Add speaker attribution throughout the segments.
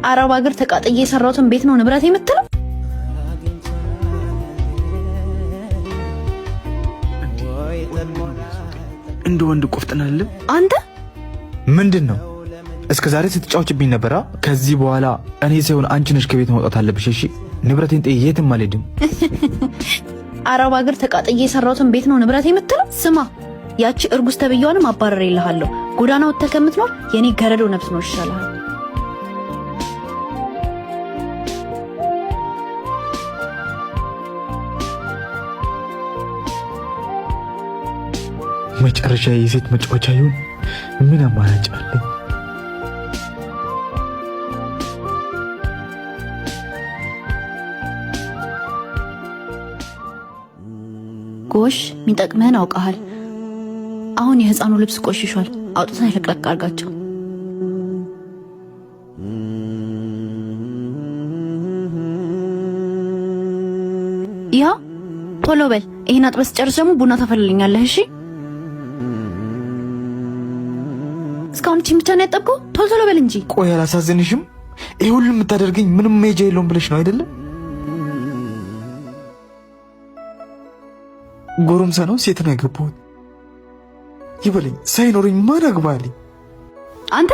Speaker 1: አረብ ሀገር ተቃጥዬ የሰራሁትን ቤት ነው ንብረት የምትለው?
Speaker 2: እንደ ወንድ ቆፍጠን አለ።
Speaker 1: አንተ
Speaker 2: ምንድን ነው እስከ ዛሬ ስትጫወችብኝ ነበራ። ከዚህ በኋላ እኔ ሳይሆን አንቺ ነሽ ከቤት መውጣት አለብሽ። እሺ ንብረቴን ጥዬ የትም አልሄድም።
Speaker 1: አረብ ሀገር ተቃጥዬ የሰራሁትን ቤት ነው ንብረት የምትለው? ስማ ያቺ እርጉዝ ተብዬዋንም አባረሬልሃለሁ። ጎዳና ወጥተህ ከምትኖር የኔ ገረዶ ነፍስ ነው ይሻልሃል።
Speaker 2: መጨረሻ የሴት መጫወቻ ይሁን። ምን አማራጭ አለኝ?
Speaker 1: ጎሽ የሚጠቅምህን አውቀሃል። አሁን የህፃኑ ልብስ ቆሽሿል። አውጥተህ ለቅለቅ አድርጋቸው። ያ ቶሎ በል። ይሄን አጥበህ ስትጨርስ ደግሞ ቡና ታፈልልኛለህ። እሺ እስካሁን እቺን ብቻ ነው ያጠብከው? ቶሎ ቶሎ በል እንጂ።
Speaker 2: ቆይ አላሳዝንሽም? ይህ ሁሉ የምታደርገኝ ምንም መሄጃ የለውም ብለሽ ነው አይደለም? ጎረምሳ ነው ሴት ነው ያገባሁት ይበለኝ። ሳይኖረኝ ማን አግባልኝ?
Speaker 1: አንተ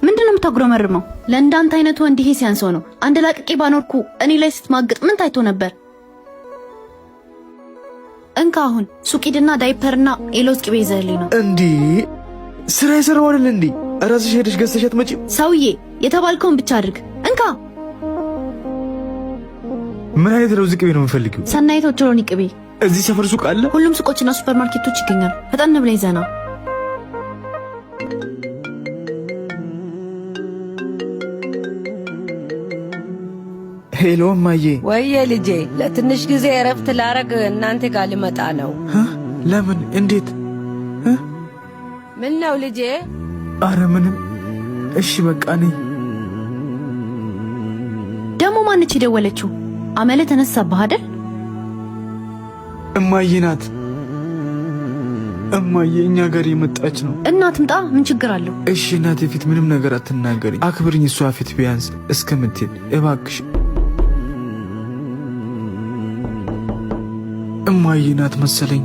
Speaker 1: ምንድን ነው የምታጉረመርመው? ለእንዳንተ አይነቱ ወንድ ይሄ ሲያንሰው ነው። አንድ ላቅቄ ባኖርኩ እኔ ላይ ስትማግጥ ምን ታይቶ ነበር? እንካ አሁን ሱቅ ሂድና ዳይፐርና የለውዝ ቅቤ ይዘህልኝ ነው።
Speaker 2: እንዴ ስራ የሰራው አይደል እንዴ? ራስሽ ሄደሽ ገዝተሽ አትመጪም?
Speaker 1: ሰውዬ የተባልከውን ብቻ አድርግ። እንካ።
Speaker 2: ምን አይነት ለውዝ ቅቤ ነው የምፈልጊው?
Speaker 1: ሰናይት ኦቾሎኒ ቅቤ።
Speaker 2: እዚህ ሰፈር ሱቅ አለ?
Speaker 1: ሁሉም ሱቆችና ሱፐር ማርኬቶች ይገኛሉ። ፈጠን ብለህ ይዘህ ና።
Speaker 2: Hello እማዬ።
Speaker 3: ወየ ልጄ፣ ለትንሽ ጊዜ እረፍት ላረግ እናንተ ጋር ልመጣ ነው።
Speaker 2: ለምን? እንዴት?
Speaker 3: ምን ነው ልጄ?
Speaker 2: አረ ምንም። እሺ በቃ ነኝ።
Speaker 1: ደግሞ ማነች የደወለችው? አመለ ተነሳብህ አይደል?
Speaker 2: እማዬ ናት። እማዬ እኛ ጋር የመጣች ነው።
Speaker 1: እና ትምጣ፣ ምን ችግር አለው?
Speaker 2: እሺ እናቴ ፊት ምንም ነገር አትናገሪ፣ አክብርኝ። እሷ ፊት ቢያንስ እስከምትሄድ እባክሽ። እማዬ ናት መሰለኝ።